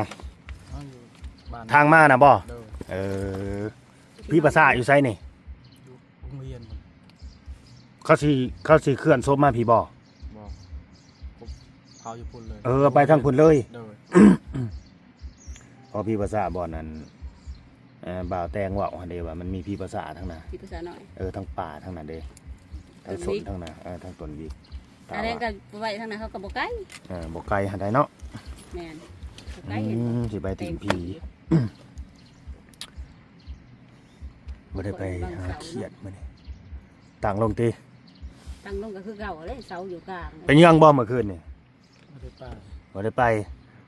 ນະ? ເຮົາຢູ່ບ້ານ ທາງມານະບໍ່? ໂດຍ. ເອີ ຜີປາສາດຢູ່ໃສນີ້? ຢູ່ໂຮງຮຽນພຸ້ນ. ເຂົາຊິ ເຂົາຊິເຄື່ອນສົບມາພີ້ບໍ່? ບໍ່ ເຂົາຢູ່ພຸ້ນເລີຍ. ເອີ ເອົາໄປທາງພຸ້ນເລີຍ. ໂດຍ. ເພາະຜີປາສາດບ່ອນນັ້ນ ເອີ ບ່າວແຕງເວົ້າຫັ້ນເດ້ ວ່າມັນມີຜີປາສາດທາງນັ້ນ ຜີປາສາດນ້ອຍ. ເອີ ທາງປ່າທາງນັ້ນເດ້ ທາງສົນທາງນັ້ນ ເອີ ທາງຕົ້ນວິກ. ອັນນັ້ນກໍໄວ້ທາງນັ້ນ ເຂົາກໍບໍ່ໄກ. ເອີ ບໍ່ໄກຫັ້ນໃດເນາະ. ແມ່ນ ບໍ່ໄກ. ອືມ ຊິໄປຕີນຜີ ບໍ່ໄດ້ໄປຫາຂຽດມື້ນີ້. ຕັ້ງລົງຕິ? ຕັ້ງລົງກໍຄືເກົ່າເດ້ ເສົາຢູ່ກາງ. ເປັນຫຍັງບໍ່ມື້ຄືນນີ້? ບໍ່ໄດ້ໄປ. ບໍ່ໄດ້ໄປ.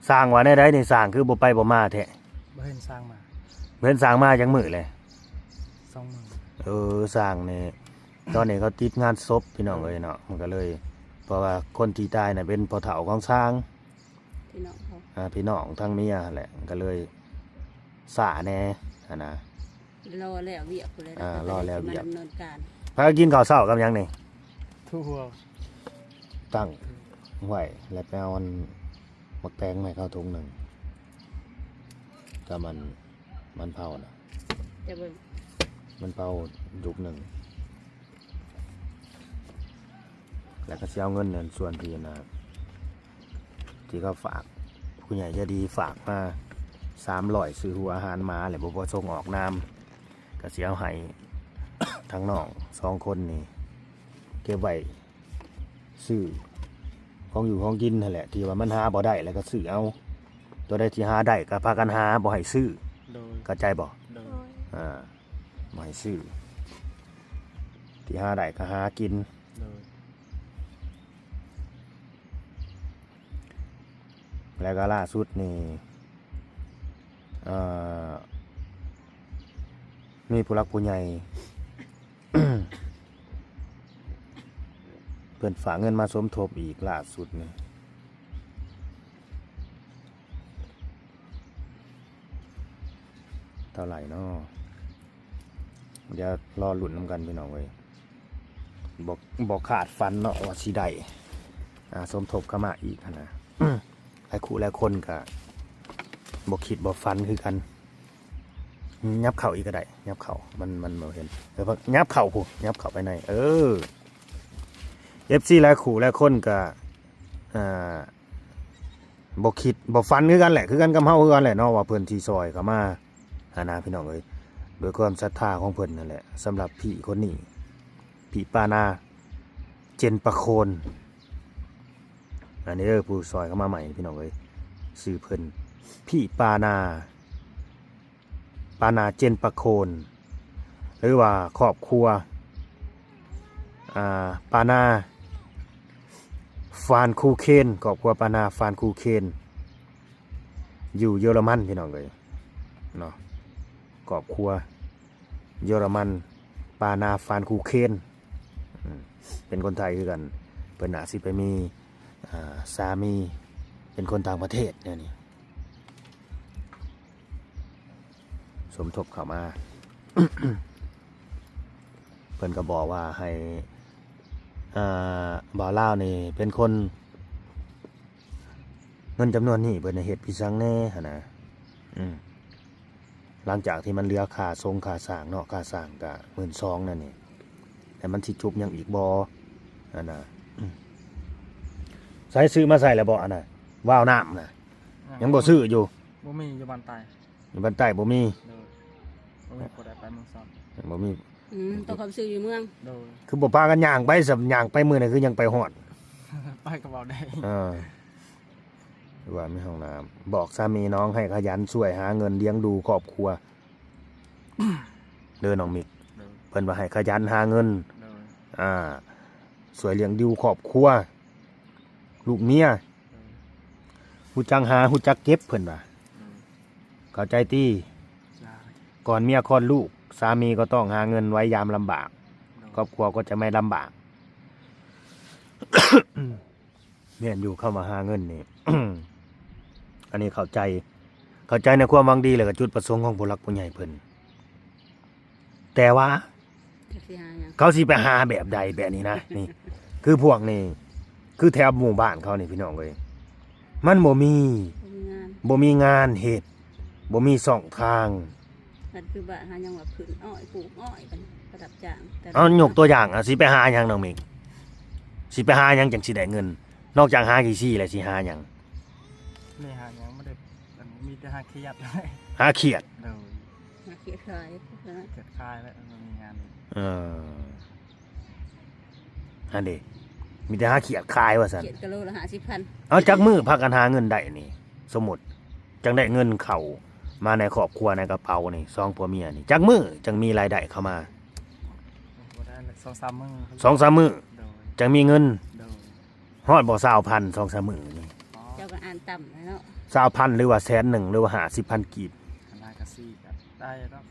ຊ່າງວ່າແນວໃດນີ້? ຊ່າງຄືບໍ່ໄປບໍ່ມາແທ້? ບໍ່ເຫັນຊ່າງມາ. ບໍ່ເຫັນຊ່າງມາຈັກມື້ແລ້ວ? ສອງມື້. ເອີ ຊ່າງນີ້ ຕອນນີ້ເຂົາຕິດງານສົບພີ່ນ້ອງເອີຍເນາະ ມັນກໍເລີຍ ເພາະວ່າຄົນທີ່ຕາຍນະເປັນພໍ່ເຖົ້າຂອງຊ່າງ ພີ່ນ້ອງເຂົາ ອ່າ ພີ່ນ້ອງທາງເມຍຫັ້ນແຫຼະ ກໍເລີຍຊ້າແດ່ຫັ້ນນະ. ລໍແລ້ວວຽກພຸ້ນແຫຼະ ອ່າ ລໍແລ້ວວຽກ ດຳເນີນການ. ພາກັນກິນເຂົ້າເຊົ້າກັບຫຍັງນີ້? ຖົ່ວ. ຕັ້ງໄວ້ ແລ້ວໄປເອົາອັນໝາກແຕງມາໃຫ້ເຂົາຖົງໜຶ່ງ ກັບມັນ ມັນເຜົານະ ຈະເບິ່ງ ມັນເຜົາດຸກໜຶ່ງ ແລ້ວກໍຊິເອົາເງິນນັ້ນ ສ່ວນທີ່ນະ ທີ່ເຂົາຝາກ ຜູ້ໃຫຍ່ໃຈດີຝາກມາສາມຮ້ອຍ ຊື້ຫົວອາຫານໝາ ແລ້ວບໍ່ປະສົງອອກນາມ ກໍຊິເອົາໃຫ້ທາງນ້ອງສອງຄົນນີ້ ເກັບໄວ້ຊື້ຂອງຢູ່ຂອງກິນຫັ້ນແຫຼະ ທີ່ວ່າມັນຫາບໍ່ໄດ້ ແລ້ວກໍຊື້ເອົາ ຕົວໃດທີ່ຫາໄດ້ກໍພາກັນຫາ ບໍ່ໃຫ້ຊື້ ໂດຍ ເຂົ້າໃຈບໍ່? ໂດຍ ອ່າ ບໍ່ໃຫ້ຊື້ ທີ່ຫາໄດ້ກໍຫາກິນ ໂດຍ ແລ້ວກໍລ່າສຸດນີ້ ເອີ ມີຜູ້ຫຼັກຜູ້ໃຫຍ່ ເພິ່ນຝາກເງິນມາສົມທົບອີກ ລ່າສຸດນີ້ ເທົ່າໃດເນາະ? ດຽວລໍລຸ້ນນຳກັນພີ່ນ້ອງເອີຍ ບໍ່ ບໍ່ຄາດຝັນເນາະວ່າຊິໄດ້ ອ່າ ສົມທົບເຂົ້າມາອີກຫັ້ນນະ ຫຼາຍຄູ່ຫຼາຍຄົນກະບໍ່ຄິດບໍ່ຝັນຄືກັນ ຫຍັບເຂົ້າອີກກໍໄດ້ ຫຍັບເຂົ້າ ມັນ ມັນບໍ່ເຫັນ ເອີ ຫຍັບເຂົ້າພຸ້ນ ຫຍັບເຂົ້າໄປໃນ ເອີ ເອັຟຊີຫຼາຍຄູ່ຫຼາຍຄົນກະ ອ່າ ບໍ່ຄິດບໍ່ຝັນຄືກັນແຫຼະ ຄືກັນກັບເຮົາຄືກັນແຫຼະເນາະ ວ່າເພິ່ນຊິຊ່ອຍເຂົ້າມາຫັ້ນນະພີ່ນ້ອງເອີຍ ດ້ວຍຄວາມສັດທາຂອງເພິ່ນນັ້ນແຫຼະ ສຳລັບພີ່ຄົນນີ້ ພີ່ປານາ ເຈັນປະໂຄນ ອັນນີ້ເດີ ຜູ້ຊ່ອຍເຂົ້າມາໃໝ່ພີ່ນ້ອງເອີຍ ຊື່ເພິ່ນ ພີ່ປານາ ປານາ ເຈັນປະໂຄນ ຫຼືວ່າຄອບຄົວ ອ່າ ປານາ ຟານຄູເຄນ ຄອບຄົວປານາ ຟານຄູເຄນ ຢູ່ເຢຍລະມັນພີ່ນ້ອງເອີຍເນາະ ຄອບຄົວເຢຍລະມັນ ປານາ ຟານຄູເຄນ ອືມ ເປັນຄົນໄທຄືກັນ ເພິ່ນອາດຊິໄປມີ ອ່າ ສາມີເປັນຄົນຕ່າງປະເທດແນວນີ້ ສົມທົບເຂົ້າມາ ເພິ່ນກໍບອກວ່າໃຫ້ ອ່າ ບ່າວລາວນີ້ເປັນຄົນ ເງິນຈຳນວນນີ້ເພິ່ນໃຫ້ເຮັດພິສັງແດ່ຫັ້ນນະ ອືມ ຫຼັງຈາກທີ່ມັນເຫຼືອຄ່າສົງຄ່າສ້າງເນາະ ຄ່າສ້າງກະໝື່ນສອງນັ້ນນີ້ ແລ້ວມັນຊິຈຸບຫຍັງອີກບໍ່ຫັ້ນນະ ອືມ ໃສ່ ຊື້ມາໃສ່ແລ້ວບໍ່ອັນນະ ວາວນ້ຳນະ ຍັງບໍ່ຊື້ຢູ່ ບໍ່ມີ ຢູ່ບ້ານໃຕ້ ຢູ່ບ້ານໃຕ້ບໍ່ມີ ໂດຍ ບໍ່ມີຜູ້ໃດໄປເມືອງຊອນ ບໍ່ມີ ອືມ ຕ້ອງເຂົ້າໄປຊື້ຢູ່ເມືອງ ໂດຍ ຄືບໍ່ພາກັນຍ່າງໄປຊັ້ນ ຍ່າງໄປມື້ນັ້ນຄືຍັງໄປຮອດ ໄປກໍເວົ້າໄດ້ ເອີ ວ່າມີຫ້ອງນ້ຳ ບອກສາມີນ້ອງໃຫ້ຂະຫຍັນຊ່ວຍຫາເງິນລ້ຽງດູຄອບຄົວເດີນ້ອງມິກ ໂດຍ ເພິ່ນວ່າໃຫ້ຂະຫຍັນຫາເງິນ ໂດຍ ອ່າ ຊ່ວຍລ້ຽງດູຄອບຄົວ ລູກເມຍ ໂດຍ ຮູ້ຈັກຫາ ຮູ້ຈັກເກັບ ເພິ່ນວ່າ ໂດຍ ເຂົ້າໃຈຕິ? ຈ້າ ກ່ອນເມຍຄອດລູກ ສາມີກໍຕ້ອງຫາເງິນໄວ້ຍາມລຳບາກ ໂດຍ ຄອບຄົວກໍຈະໄມ່ລຳບາກ ແມ່ນຢູ່ ຄຳວ່າຫາເງິນນີ້ ອັນນີ້ເຂົ້າໃຈ ເຂົ້າໃຈໃນຄວາມຫວັງດີ ແລ້ວກໍຈຸດປະສົງຂອງຜູ້ຫຼັກຜູ້ໃຫຍ່ເພິ່ນ ແຕ່ວ່າ ຈັກຊິຫາຫຍັງ ເຂົາຊິໄປຫາແບບໃດແບບນີ້ນະ ນີ້ ຄືພວກນີ້ ຄືແຖວໝູ່ບ້ານເຂົານີ້ພີ່ນ້ອງເອີຍ ມັນບໍ່ມີ ບໍ່ມີງານ ບໍ່ມີງານເຮັດ ບໍ່ມີຊ່ອງທາງ ມັນຄືບ້ານເຮົາຍັງວ່າຜືນອ້ອຍ ປູກອ້ອຍ ໄປ ໄປຮັບຈ້າງ ເອົາ ຍົກຕົວຢ່າງ ອາ ຊິໄປຫາຫຍັງນ້ອງມິກ ຊິໄປຫາຫຍັງຈັ່ງຊິໄດ້ເງິນ ນອກຈາກຫາຂີ້ຊີ້ແລ້ວຊິຫາຫຍັງ? ໄດ້ຫາຫຍັງບໍ່ໄດ້ ອັນ ມີແຕ່ຫາຂຽດ ຫາຂຽດ ໂດຍ ຫາຂຽດຂາຍ ຂຽດຂາຍແຫຼະ ມັນມີງານ ເອີ ຫັ້ນເດ ມີແຕ່ຫາຂຽດຂາຍວ່າຊັ້ນ ຂຽດກະໂລລະຫ້າສິບພັນ ເອົາ ຈັກມື້ພາກັນຫາເງິນໄດ້ນີ້ ສົມມຸດ ຈັ່ງໄດ້ເງິນເຂົ້າມາໃນຄອບຄົວໃນກະເປົານີ້ ສອງຜົວເມຍນີ້ ຈັກມື້ຈັ່ງມີລາຍໄດ້ເຂົ້າມາ? ບໍ່ໄດ້ ສອງສາມມື້ ສອງສາມມື້ ໂດຍ ຈັ່ງມີເງິນ ໂດຍ ຮອດບໍ່ ຊາວພັນ ສອງສາມມື້ນີ້? ອໍ ເຈົ້າກໍອ່ານຕ່ຳແລ້ວເນາະ ຊາວພັນ ຫຼືວ່າແສນໜຶ່ງ ຫຼືວ່າຫ້າສິບພັນກີບ ຄັນໄດ້ກໍສີ່ກໍໄດ້ດອກ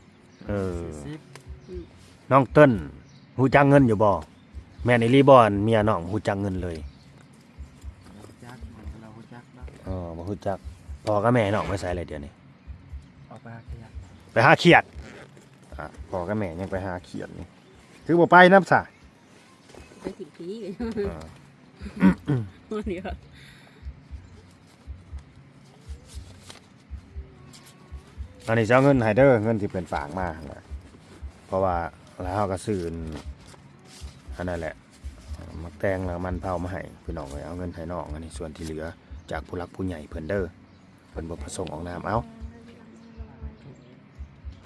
ເອີ ສີ່ສິບ ອືມ ນ້ອງເຕີນ ຮູ້ຈັກເງິນຢູ່ບໍ່? ແມ່ນອີ່ຫຼີບໍ່ ອັນເມຍນ້ອງຮູ້ຈັກເງິນເລີຍ? ບໍ່ຮູ້ຈັກ ເຮົາບໍ່ຮູ້ຈັກດອກ ເອີ ບໍ່ຮູ້ຈັກ ພໍ່ກັບແມ່ນ້ອງໄປໃສແລ້ວດຽວນີ້? ອອກໄປຫາຂຽດ ໄປຫາຂຽດ ອ່າ ພໍ່ກັບແມ່ຍັງໄປຫາຂຽດນີ້ ຄືບໍ່ໄປນຳຊະ? ໄປຖິ້ມຂີ້ ອ່າ ມັນເດ ອັນນີ້ຊິເອົາເງິນໃຫ້ເດີ ເງິນທີ່ເພິ່ນຝາກມາຫັ້ນແຫຼະ ເພາະວ່າແລ້ວເຮົາກໍຊື້ອັນນັ້ນແຫຼະ ໝາກແຕງແລ້ວມັນເຜົາມາໃຫ້ພີ່ນ້ອງເອີຍ ເອົາເງິນໃຫ້ນ້ອງ ອັນນີ້ສ່ວນທີ່ເຫຼືອຈາກຜູ້ຫຼັກຜູ້ໃຫຍ່ເພິ່ນເດີ ເພິ່ນບໍ່ປະສົງອອກນາມ ເອົາ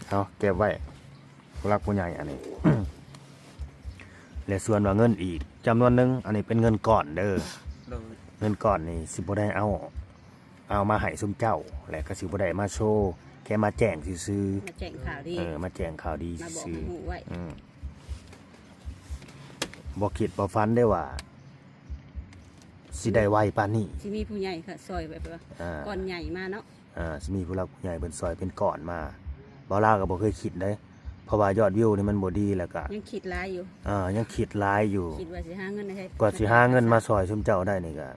ເອົາເກັບໄວ້ ຜູ້ຫຼັກຜູ້ໃຫຍ່ອັນນີ້ ແລະ ສ່ວນວ່າເງິນອີກຈຳນວນໜຶ່ງ ອັນນີ້ເປັນເງິນກ້ອນເດີ ໂດຍ ເງິນກ້ອນນີ້ຊິບໍ່ໄດ້ເອົາ ເອົາມາໃຫ້ຊຸມເຈົ້າ ແລະ ກໍຊິບໍ່ໄດ້ມາໂຊ ແຄ່ມາແຈ້ງຊື່ໆ ມາແຈ້ງຂ່າວດີ ເອີ ມາແຈ້ງຂ່າວດີ ມາບອກໃຫ້ຮູ້ໄວ້ ອືມ ບໍ່ຄິດບໍ່ຝັນເດ້ວ່າ ຊິໄດ້ໄວປານນີ້ ຊິມີຜູ້ໃຫຍ່ເຂົ້າຊ່ອຍແບບວ່າ ອ່າ ກ້ອນໃຫຍ່ມາເນາະ ອ່າ ຊິມີຜູ້ຫຼັກຜູ້ໃຫຍ່ເພິ່ນຊ່ອຍເປັນກ້ອນມາ ບ່າວລາວກໍບໍ່ເຄີຍຄິດເດ້ ເພາະວ່າຍອດວິວນີ້ມັນບໍ່ດີ ແລ້ວກໍຍັງຄິດຫຼາຍຢູ່ ອ່າ ຍັງຄິດຫຼາຍຢູ່ ຄິດວ່າຊິຫາເງິນໃຫ້ ກວ່າຊິຫາເງິນມາຊ່ອຍຊຸມເຈົ້າໄດ້ນີ້ກໍ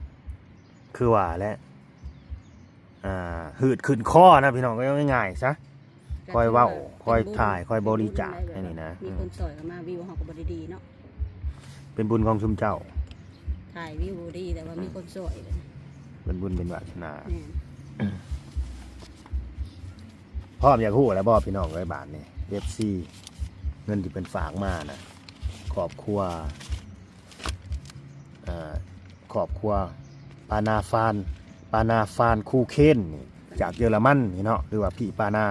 ຄືວ່າແຫຼະ ອ່າ ຫືດຂຶ້ນຄໍນະພີ່ນ້ອງ ເວົ້າງ່າຍໆຊະ ຄ່ອຍເວົ້າ ຄ່ອຍຖ່າຍ ຄ່ອຍບໍລິຈາກໃຫ້ນີ້ນະ ມີຄົນຊ່ອຍເຂົ້າມາ ວິວເຮົາກໍບໍ່ໄດ້ດີເນາະ ເປັນບຸນຂອງຊຸມເຈົ້າ ຖ່າຍວິວບໍ່ດີ ແຕ່ວ່າມີຄົນຊ່ອຍ ເປັນບຸນເປັນວາສະໜາ ແມ່ນ ພ້ອມຢາກຮູ້ແລ້ວບໍ່ພີ່ນ້ອງເອີຍ ບາດນີ້ ເອັຟຊີ ເງິນທີ່ເພິ່ນຝາກມານະ ຄອບຄົວ ເອີ ຄອບຄົວປານາຟານ ປານາຟານຄູເຄນນີ້ ຈາກເຢຍລະມັນນີ້ເນາະ ຫຼືວ່າພີ່ປານາ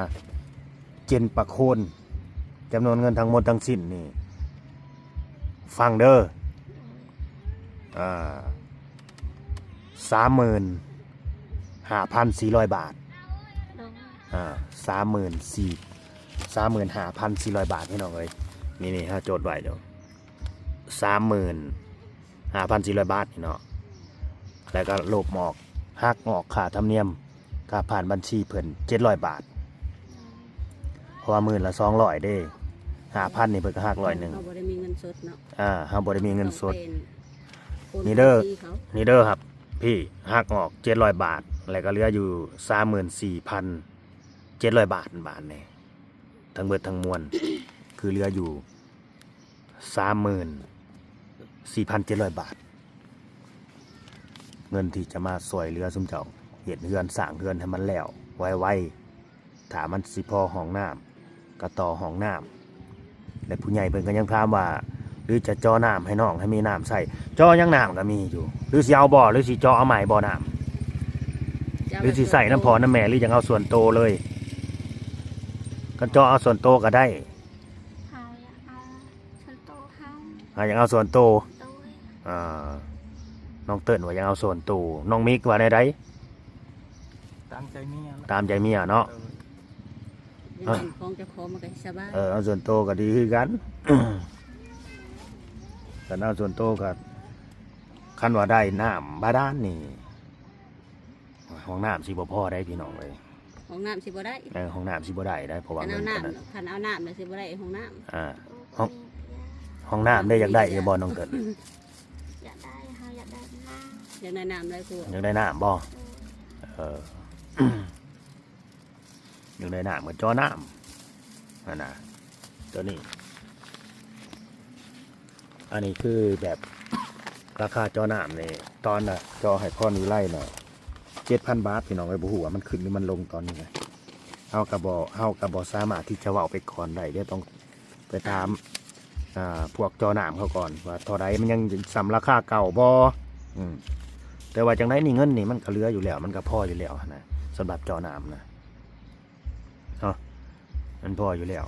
ເຈນປະໂຄນ ຈຳນວນເງິນທັງໝົດທັງສິ້ນນີ້ ຟັງເດີ ອ່າ ສາມໝື່ນຫ້າພັນສີ່ຮ້ອຍບາດ ໂດຍ ອ່າ ສາມໝື່ນສີ່ ສາມໝື່ນຫ້າພັນສີ່ຮ້ອຍບາດ ພີ່ນ້ອງເອີຍ ນີ້ໆ ເຮົາຈົດໄວ້ເດີ ສາມໝື່ນຫ້າພັນສີ່ຮ້ອຍບາດນີ້ເນາະ ແລ້ວກໍລົບອອກ ຫັກອອກຄ່າທຳນຽມ ຄ່າຜ່ານບັນຊີເພິ່ນເຈັດຮ້ອຍບາດ ເພາະວ່າໝື່ນລະສອງຮ້ອຍເດ້ ຫ້າພັນນີ້ເພິ່ນກໍຫັກຮ້ອຍໜຶ່ງ ເຮົາບໍ່ໄດ້ມີເງິນສົດເນາະ ອ່າ ເຮົາບໍ່ໄດ້ມີເງິນສົດ ນີ້ເດີ ນີ້ເດີ ຮັບ ພີ່ ຫັກອອກເຈັດຮ້ອຍບາດ ແລ້ວກໍເຫຼືອຢູ່ສາມໝື່ນສີ່ພັນເຈັດຮ້ອຍບາດ ບາດນີ້ ທັງເບິດທັງມວນ ຄືເຫຼືອຢູ່ ສາມໝື່ນສີ່ພັນເຈັດຮ້ອຍບາດ ເງິນທີ່ຈະມາຊ່ວຍເຫຼືອຊຸມເຈົ້າເຮັດເຮືອນ ສ້າງເຮືອນໃຫ້ມັນແລ້ວໄວໆ ຖ້າມັນຊິພໍຫ້ອງນ້ຳ ກໍຕໍ່ຫ້ອງນ້ຳ ແລະ ຜູ້ໃຫຍ່ເພິ່ນກໍຍັງຖາມວ່າ ຫຼືຈະເຈາະນ້ຳໃຫ້ນ້ອງໃຫ້ມີນ້ຳໃຊ້ ເຈາະຫຍັງ ນ້ຳກໍມີຢູ່ ຫຼືຊິເອົາບໍ່ ຫຼືຊິເຈາະເອົາໃໝ່ບໍ່ນ້ຳ ຫຼືຊິໃຊ້ນຳພໍ່ນຳແມ່ ຫຼືຢາກເອົາສ່ວນໂຕເລີຍ ຄັນເຈາະເອົາສ່ວນໂຕກໍໄດ້ ເຮົາຢາກເອົາສ່ວນໂຕເຮົາ ອ່າ ຢາກເອົາສ່ວນໂຕ ໂດຍ ອ່າ ນ້ອງເຕີນວ່າຢາກເອົາສ່ວນໂຕ ນ້ອງມິກວ່າແນວໃດ? ຕາມໃຈເມຍ ຕາມໃຈເມຍເນາະ ເອີ ຢາກເປັນຂອງເຈົ້າຂອງມັນກໍສະບາຍ ເອີ ເອົາສ່ວນໂຕກໍດີຄືກັນ ຄັນເອົາສ່ວນໂຕກໍ ຄັນວ່າໄດ້ນ້ຳບາດານນີ້ ຫ້ອງນ້ຳຊິບໍ່ພໍໄດ໋ພີ່ນ້ອງເອີຍ ຫ້ອງນ້ຳຊິບໍ່ໄດ້ ເອີ ຫ້ອງນ້ຳຊິບໍ່ໄດ້ໄດ໋ ເພາະວ່າ ຄັນເອົານ້ຳ ເງິນຕົວນັ້ນ ຄັນເອົານ້ຳແລ້ວຊິບໍ່ໄດ້ຫ້ອງນ້ຳ ອ່າ ຫ້ອງ ຫ້ອງນ້ຳໄດ້ ຢາກໄດ້ຢູ່ບໍ່ນ້ອງເກີດ? ຢາກໄດ້ ເຮົາຢາກໄດ້ນ້ຳ ຢາກໄດ້ນ້ຳຫຼາຍກວ່າ ຢາກໄດ້ນ້ຳບໍ່? ເອີ ເອີ ຢາກໄດ້ນ້ຳກໍເຈາະນ້ຳຫັ້ນນະ ຕົວນີ້ ອັນນີ້ຄືແບບລາຄາເຈາະນ້ຳນີ້ ຕອນນະເຈາະໃຫ້ພອນວິໄລນະ ເຈັດພັນບາດ ພີ່ນ້ອງເອີຍ ບໍ່ຮູ້ວ່າມັນຂຶ້ນຫຼືມັນລົງຕອນນີ້ນະ ເຮົາກໍບໍ່ ເຮົາກໍບໍ່ສາມາດທີ່ຈະເວົ້າໄປກ່ອນໄດ້ ດຽວຕ້ອງໄປຖາມ ອ່າ ພວກເຈາະນ້ຳເຂົາກ່ອນວ່າເທົ່າໃດ ມັນຍັງສ່ຳລາຄາເກົ່າບໍ່ ອືມ ແຕ່ວ່າຈັ່ງໃດນີ້ເງິນນີ້ມັນກໍເຫຼືອຢູ່ແລ້ວ ມັນກໍພໍຢູ່ແລ້ວຫັ້ນນະ ສຳລັບເຈາະນ້ຳນະ ເນາະ ມັນພໍຢູ່ແລ້ວ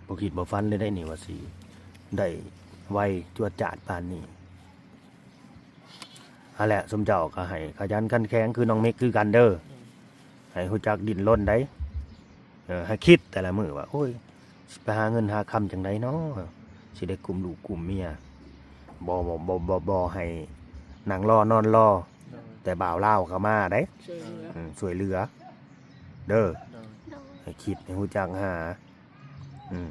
ບໍ່ຄິດບໍ່ຝັນເລີຍໄດ໋ນີ້ວ່າຊິໄດ້ໄວຈວດຈາດປານນີ້ ຫັ້ນແຫຼະ ຊຸມເຈົ້າກໍໃຫ້ຂະຫຍັນຂັນແຂງຄືນ້ອງມິກຄືກັນເດີ ໃຫ້ຮູ້ຈັກດີ້ນລົນໄດ໋ ເອີ ໃຫ້ຄິດແຕ່ລະມື້ວ່າ ໂອ້ຍ ຊິໄປຫາເງິນຫາຄຳຈັ່ງໃດນໍ ຊິໄດ້ກຸ້ມລູກກຸ້ມເມຍ ບໍ່ ບໍ່ ບໍ່ ບໍ່ ບໍ່ໃຫ້ນັ່ງລໍນອນລໍ ໂດຍ ແຕ່ບ່າວລາວກໍມາໄດ໋ ຊ່ວຍເຫຼືອ ອືມ ຊ່ວຍເຫຼືອເດີ ໂດຍ ໃຫ້ຄິດ ໃຫ້ຮູ້ຈັກຫາ ອືມ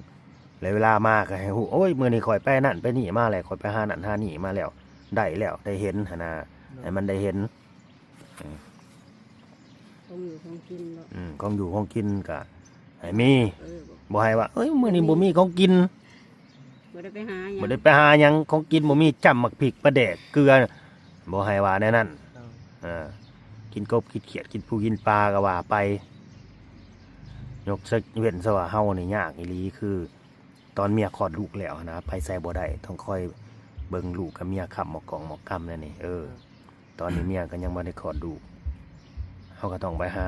ແລ້ວເວລາມາກໍໃຫ້ຮູ້ ໂອ້ຍ ມື້ນີ້ຂ້ອຍໄປນັ້ນໄປນີ້ມາແລ້ວ ຂ້ອຍໄປຫານັ້ນຫານີ້ມາແລ້ວ ໄດ້ແລ້ວ ໄດ້ເຫັນຫັ້ນນະ ໂດຍ ໃຫ້ມັນໄດ້ເຫັນ ອືມ ຂອງຢູ່ຂອງກິນເນາະ ອືມ ຂອງຢູ່ຂອງກິນກໍໃຫ້ມີ ເອີ ບໍ່ໃຫ້ວ່າ ເອີຍ ມື້ນີ້ບໍ່ມີຂອງກິນ ບໍ່ໄດ້ໄປຫາຫຍັງ ບໍ່ໄດ້ໄປຫາຫຍັງ ຂອງກິນບໍ່ມີ ຈ້ຳໝາກພິກ ປາແດກ ເກືອ ບໍ່ໃຫ້ວ່າແນວນັ້ນ ໂດຍ ເອີ ກິນກົບ ກິນຂຽດ ກິນປູ ກິນປາກໍວ່າໄປ ຍົກເວັ້ນຊະວ່າເຮົານີ້ຍາກອີ່ຫຼີ ຄືຕອນເມຍຄອດລູກແລ້ວຫັ້ນນະ ໄປໃສບໍ່ໄດ້ ຕ້ອງຄອຍເບິ່ງລູກກັບເມຍ ຄ້ຳໝໍກກອງໝໍກກຳແນວນີ້ ເອີ. ຕອນນີ້ເມຍກໍຍັງບໍ່ໄດ້ຄອດລູກ ເຮົາກໍຕ້ອງໄປຫາ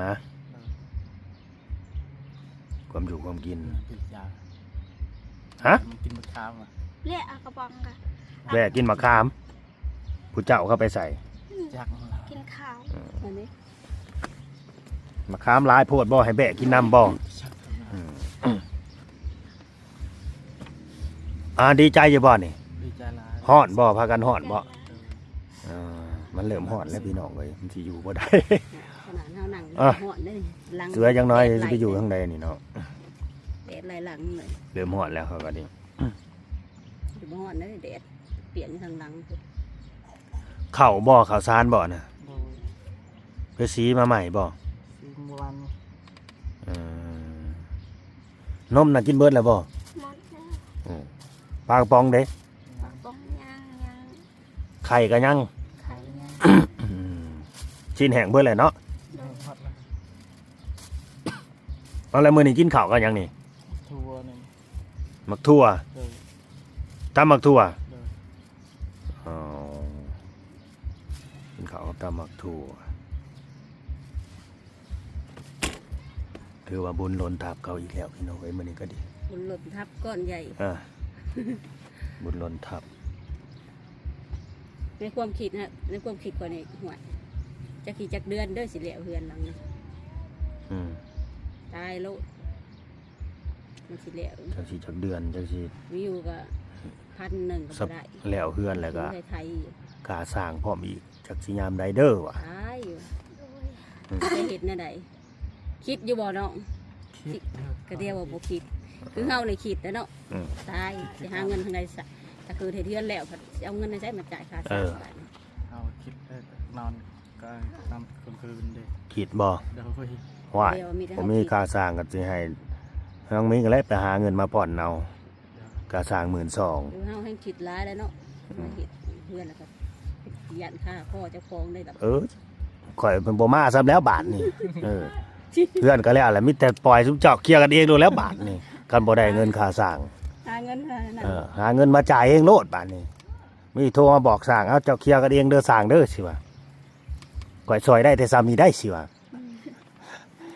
ເອີ ຄວາມຢູ່ຄວາມກິນ ກິນຢາ ຮະ? ມັນກິນມະຂາມຫວາ? ແລະເອົາກະປ໋ອງກະ ແລະກິນມະຂາມ ຜູ້ເຈົ້າເຂົາໄປໃສ? ຈັກ ກິນເຂົ້າ ເອີ ອັນນີ້ ມະຂາມຫຼາຍໂພດບໍ່? ໃຫ້ແບະກິນນຳບໍ່? ຈັກ ອືມ. ອ່າ ດີໃຈຢູ່ບໍ່ນີ້? ດີໃຈຫຼາຍ. ຮ້ອນບໍ່? ພາກັນຮ້ອນບໍ່? ເອີ ເອີ ມັນເລີ່ມຮ້ອນແລ້ວພີ່ນ້ອງເອີຍ ມັນຊິຢູ່ບໍ່ໄດ້ ຂະໜາດເຮົານັ່ງ ອ່ະ ຮ້ອນເດ້ ຫຼັງ ເສືອຢ່າງໜ້ອຍ ແດດ ຊິໄປຢູ່ທາງໃດນີ້ເນາະ ແດດໄລ່ຫຼັງເລີຍ ເລີ່ມຮ້ອນແລ້ວເຮົາກໍນີ້ ຊິບໍ່ຮ້ອນເດ້ ແດດປຽກຢູ່ທາງຫຼັງພຸ້ນ. ເຂົ້າບໍ່? ເຂົ້າສານບໍ່ນະ? ໂດຍ. ໄປສີມາໃໝ່ບໍ່? ສີມື້ວານນີ້. ເອີ ນົມນະກິນເບິດແລ້ວບໍ່? ໝົດແລ້ວ. ເອີ ປາກະປ໋ອງເດ້? ປາກະປ໋ອງຍັງ ຍັງ ໄຂ່ກໍຍັງ? ໄຂ່ຍັງ. ອືມ ຊີ້ນແຫ້ງເບິດແລ້ວເນາະ? ໂດຍ. ເອົາ ແລ້ວມື້ນີ້ກິນເຂົ້າກັບຫຍັງນີ້? ຖົ່ວນີ້. ໝາກຖົ່ວ? ໂດຍ. ຕຳໝາກຖົ່ວ? ໂດຍ. ອໍ ກິນເຂົ້າກັບຕຳໝາກຖົ່ວ ຖືວ່າບຸນລົ້ນທັບເຂົາອີກແລ້ວພີ່ນ້ອງເອີຍ ມື້ນີ້ກໍດີ ບຸນລົ້ນທັບກ້ອນໃຫຍ່ ເອີ ບຸນລົ້ນທັບ. ໃນຄວາມຄິດນະ ໃນຄວາມຄິດຂ້ອຍນີ້ ຫ້ວຍ ຈັກຊິຈັກເດືອນເດີ ຊິແລ້ວເຮືອນຫຼັງນີ້ ອືມ ຕາຍໂລດ ມັນຊິແລ້ວ ຈັກຊິຈັກເດືອນ ຈັກຊິມີຢູ່ກໍພັນໜຶ່ງກໍບໍ່ໄດ້ ແລ້ວເຮືອນແລ້ວກໍ ໄທໆ ຄ່າສ້າງພ້ອມອີກ ຈັກຊິຍາມໃດເດີວ່າ ຕາຍຢູ່ ອືມ ຈະເຮັດແນວໃດ? ຄິດຢູ່ບໍ່ນ້ອງ? ຄິດຢູ່ ກໍດຽວວ່າບໍ່ຄິດ ຄືເຮົານີ້ຄິດແລ້ວເນາະ ອືມ ຕາຍ ຊິຫາເງິນທາງໃດຊະ? ຖ້າຄືເຮັດເຮືອນແລ້ວ ຊິເອົາເງິນໃນໃສມາຈ່າຍຄ່າສ້າງ ເອີ ບາດນີ້? ເຮົາຄິດໄດ້ນອນ ກາງ ນອນກາງຄືນເດ້ ຄິດບໍ່? ໂດຍ. ຫ້ວຍ ບໍ່ມີຄ່າສ້າງກໍຊິໃຫ້ທາງມິງແຫຼະໄປຫາເງິນມາຜ່ອນເອົາ ໂດຍ ຄ່າສ້າງໝື່ນສອງ ເອີ ເຮົາແຮ່ງຄິດຫຼາຍແລ້ວເນາະ ອືມ ມາເຮັດເຮືອນແລ້ວກໍຢ້ານຄາຄໍເຈົ້າຂອງໄດ້ດອກ ເອີ ຂ້ອຍເພິ່ນບໍ່ມາຊ້ຳແລ້ວບາດນີ້ ເອີ ເຮືອນກໍແລ້ວແຫຼະ ມີແຕ່ປ່ອຍຊຸມເຈົ້າເຄຍກັນເອງໂລດແລ້ວບາດນີ້ ຄັນບໍ່ໄດ້ເງິນຄ່າສ້າງ ຫາເງິນ ເອີ ຫາເງິນມາຈ່າຍເອງໂລດບາດນີ້ ມີໂທມາບອກຊ່າງ ເອົາ ເຈົ້າເຄຍກັນເອງເດີ ຊ່າງເດີ ຊິວ່າ ຂ້ອຍຊ່ອຍໄດ້ແຕ່ສ່ຳນີ້ໄດ໋ ຊິວ່າ ອືມ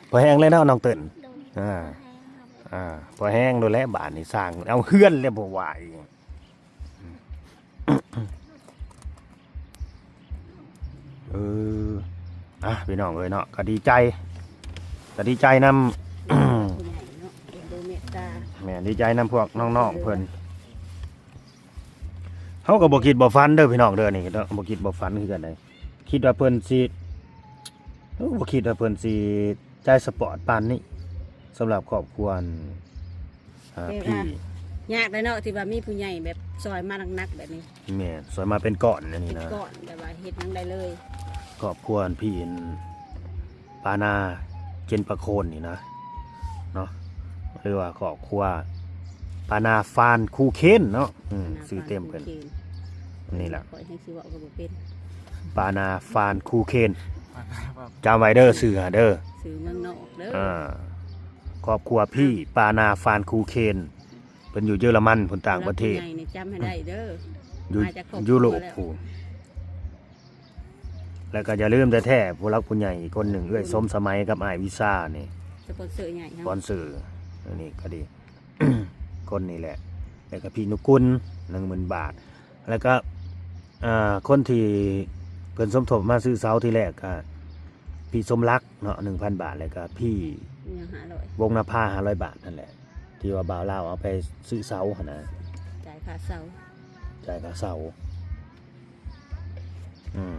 ພໍແຮງແລ້ວເນາະ ນ້ອງເຕີນ ໂດຍ ອ່າ ພໍແຮງເນາະ ອ່າ ພໍແຮງໂລດແຫຼະ ບາດນີ້ຊ່າງເອົາເຮືອນແລ້ວບໍ່ໄຫວ ເອີ ອ່ະ ພີ່ນ້ອງເອີຍເນາະ ກໍດີໃຈ ກໍດີໃຈນຳ ຜູ້ໃຫຍ່ເນາະ ເອັນດູເມດຕາ ແມ່ນ ດີໃຈນຳພວກນ້ອງໆເພິ່ນ ເຮົາກໍບໍ່ຄິດບໍ່ຝັນເດີພີ່ນ້ອງເດີ ນີ້ເນາະ ບໍ່ຄິດບໍ່ຝັນຄືກັນເດ້ ຄິດວ່າເພິ່ນຊິ ໂອ້ ບໍ່ຄິດວ່າເພິ່ນຊິໃຈສະປອດປານນີ້ ສຳລັບຄອບຄົວ ອ່າ ແຕ່ວ່າ ພີ່ ຍາກແຫຼະເນາະ ທີ່ວ່າມີຜູ້ໃຫຍ່ແບບຊ່ອຍມາໜັກໆແບບນີ້ ແມ່ນ ຊ່ອຍມາເປັນກ້ອນອັນນີ້ນະ ເປັນກ້ອນ ແບບວ່າເຮັດຫຍັງໄດ້ເລີຍ ຄອບຄົວພີ່ ປານາ ເຈນປະໂຄນນີ້ນະ ເນາະ ຫຼືວ່າຄອບຄົວປານາ ຟານ ຄູເຄນເນາະ ອືມ ປານາ ຊື່ເຕັມເພິ່ນ ຟານ ຄູເຄນ ນີ້ລະ ຂ້ອຍແຮ່ງຊິເວົ້າກໍບໍ່ເປັນ ປານາ ຟານ ຄູເຄນ ປານາ ຈຳໄວ້ເດີ ຊື່ຫັ້ນເດີ ຊື່ເມືອງນອກເດີ ອ່າ ຄອບຄົວພີ່ ປານາ ຟານ ຄູເຄນ ເພິ່ນຢູ່ເຢຍລະມັນພຸ້ນ ຕ່າງປະເທດ ຜູ້ໃຫຍ່ນີ້ຈຳໃຫ້ໄດ້ເດີ ຢູ່ ມາຈາກຄອບຄົວ ຢູໂຣບ ແລ້ວ ພຸ້ນ ແລ້ວກໍຢ່າລືມແທ້ໆ ຜູ້ຫຼັກຜູ້ໃຫຍ່ອີກຄົນໜຶ່ງ ເອື້ອຍສົມສະໄໝກັບອ້າຍວິຊານີ້ ສະປອນເຊີໃຫຍ່ເຮົາ ສະປອນເຊີ ອັນນີ້ກໍດີ ຄົນນີ້ແຫຼະ ແລ້ວກໍພີ່ນຸກຸນ ໜຶ່ງໝື່ນບາດ ແລ້ວກໍ ອ່າ ຄົນທີ່ເພິ່ນສົມທົບມາຊື້ເສົາທີແລກກໍ ພີ່ສົມລັກເນາະ ໜຶ່ງພັນບາດ ແລ້ວກໍພີ່ ຫຍັງ ຫ້າຮ້ອຍ ວົງນະພາ ຫ້າຮ້ອຍບາດນັ້ນແຫຼະ ທີ່ວ່າບ່າວລາວເອົາໄປຊື້ເສົາຫັ້ນນະ ຈ່າຍຄ່າເສົາ ຈ່າຍຄ່າເສົາ ອືມ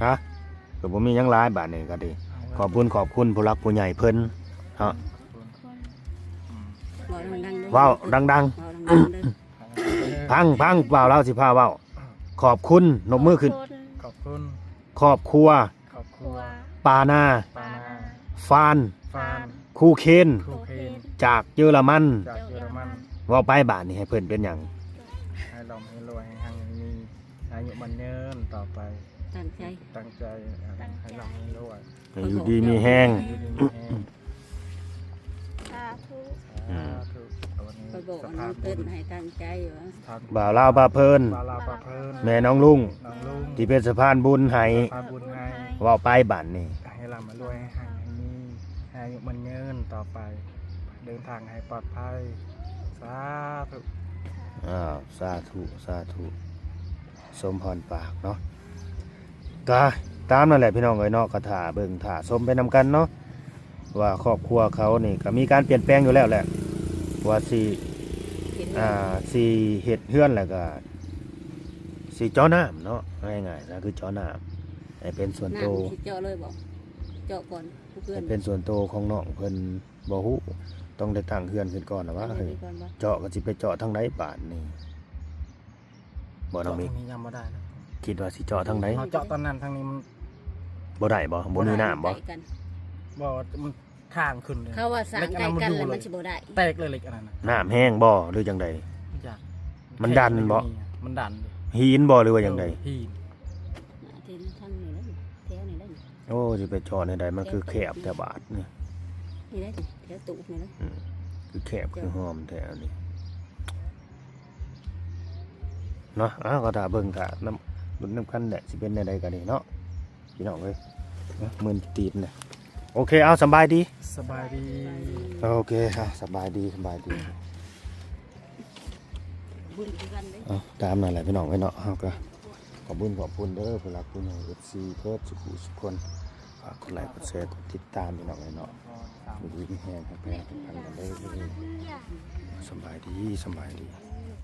ຮະ ກໍບໍ່ມີຫຍັງຫຼາຍບາດນີ້ກໍດີ ຂອບບຸນຂອບຄຸນຜູ້ຫຼັກຜູ້ໃຫຍ່ເພິ່ນເນາະ ເວົ້າດັງໆ ເວົ້າດັງໆ ເວົ້າດັງໆເດີ ຟັງ ຟັງ ບ່າວລາວຊິພາເວົ້າ ຂອບຄຸນ ນົບມືຂຶ້ນ ຂອບຄຸນ ຂອບຄຸນ ຄອບຄົວ ຄອບຄົວ ປານາ ປານາ ຟານ ຟານ ຄູເຄນ ຄູເຄນ ຈາກເຢຍລະມັນ ຈາກເຢຍລະມັນ. ເວົ້າໄປບາດນີ້ໃຫ້ເພິ່ນເປັນຫຍັງ? ໃຫ້ລ່ຳໃຫ້ລວຍ ໃຫ້ຮັ່ງໃຫ້ມີ ອາຍຸໝັ້ນຍືນຕໍ່ໄປ. ຕັ້ງໃຈ ຕັ້ງໃຈ ໃຫ້ລ່ຳໃຫ້ລວຍ ໃຫ້ຢູ່ດີມີແຮງ ຢູ່ດີມີແຮງ. ສາທຸ ອືມ ສາທຸ. ຂ້ອຍບອກນ້ອງເຕີນໃຫ້ຕັ້ງໃຈວ່າ ບ່າວລາວພາເພີນ ບ່າວລາວພາເພີນ ແມ່ນ້ອງລຸງ ນ້ອງລຸງ ທີ່ເປັນສະພານບຸນໃຫ້ ສະພານບຸນໃຫ້. ເວົ້າໄປບາດນີ້ ໃຫ້ລ່ຳໃຫ້ລວຍ ໃຫ້ຮັ່ງໃຫ້ມີ ໃຫ້ອາຍຸໝັ້ນຍືນຕໍ່ໄປ ເດີນທາງໃຫ້ປອດໄພ. ສາທຸ ອ້າວ ສາທຸ ສາທຸ ສົມພອນປາກເນາະ. ກະຕາມນັ້ນແຫຼະພີ່ນ້ອງເອີຍເນາະ ກະຖ້າເບິ່ງຖ້າຊົມໄປນຳກັນເນາະ ວ່າຄອບຄົວເຂົານີ້ກະມີການປ່ຽນແປງຢູ່ແລ້ວແຫຼະ ວ່າຊິ ເຮັດເຮືອນ ອ່າ ຊິເຮັດເຮືອນ ແລ້ວກະຊິເຈາະນ້ຳເນາະ ເອົາງ່າຍໆ ກະຄືເຈາະນ້ຳໃຫ້ເປັນສ່ວນໂຕ. ນ້ຳຊິເຈາະເລີຍບໍ່? ເຈາະກ່ອນ ໃຫ້ເປັນສ່ວນໂຕຂອງນ້ອງເພິ່ນ ບໍ່ຮູ້ ຕ້ອງໄດ້ຕັ້ງເຮືອນຂຶ້ນກ່ອນລະວ່າ. ເອີ ເຈາະກະຊິໄປເຈາະທາງໃດບາດນີ້ ບໍ່ນ້ອງມິກ? ເຈາະທາງນີ້ຍັງບໍ່ໄດ້ນະ ຄິດວ່າຊິເຈາະທາງໃດ? ເຮົາເຈາະຕອນນັ້ນ ທາງນີ້ມັນບໍ່ໄດ້ບໍ່? ບໍ່ມີນ້ຳບໍ່? ບໍ່ ມັນທາງຂຶ້ນເລີຍ ເຂົາວ່າສ້າງໃກ້ກັນແລ້ວມັນຊິບໍ່ໄດ້ ແຕກເລີຍເຫຼັກອັນນັ້ນນະ. ນ້ຳແຮງບໍ່ ຫຼືຈັ່ງໃດ? ມັນດັນບໍ່? ມັນດັນ ຫີນບໍ່ ຫຼືວ່າຈັ່ງໃດ? ເອີ ຫີນ. ທາງນີ້ແຫຼະ ແຖວນີ້ແຫຼະ. ໂອ້ ຊິໄປເຈາະແນວໃດ ມັນຄືແຄບແທ້ບາດນີ້. ນີ້ແຫຼະ ແຖວຕູບນີ້ແຫຼະ. ອືມ ຄືແຄບຄືຫ້ອມແທ້ອັນນີ້ເນາະ. ເອົາ ກະຖ້າເບິ່ງ ຖ້ານຳ ລຸ້ນນຳກັນແຫຼະ ຊິເປັນແນວໃດກະນີ້ເນາະ ພີ່ນ້ອງເອີຍ. ເນາະ ມື່ນຕີນແຫຼະ. ໂອເຄ ເອົາ ສະບາຍດີ ສະບາຍດີ. ໂອເຄ ເອົາ ສະບາຍດີ ສະບາຍດີ. ບຸນຄືກັນເດ້. ເອົາ ຕາມນັ້ນແຫຼະພີ່ນ້ອງເອີຍເນາະ ເຮົາກະຂອບບຸນຂອບຄຸນເດີ ຜູ້ຫຼັກຜູ້ໃຫຍ່ ເອັຟຊີ ເບີດສູ່ຜູ້ສູ່ຄົນ. ຝາກກົດໄລກ໌ ກົດແຊ ກົດຕິດຕາມ ພີ່ນ້ອງເອີຍເນາະ. ຢູ່ດີມີແຮງ ຮັກແພງ ຜູກພັນກັນເດີ. ສະບາຍດີ ສະບາຍດີ.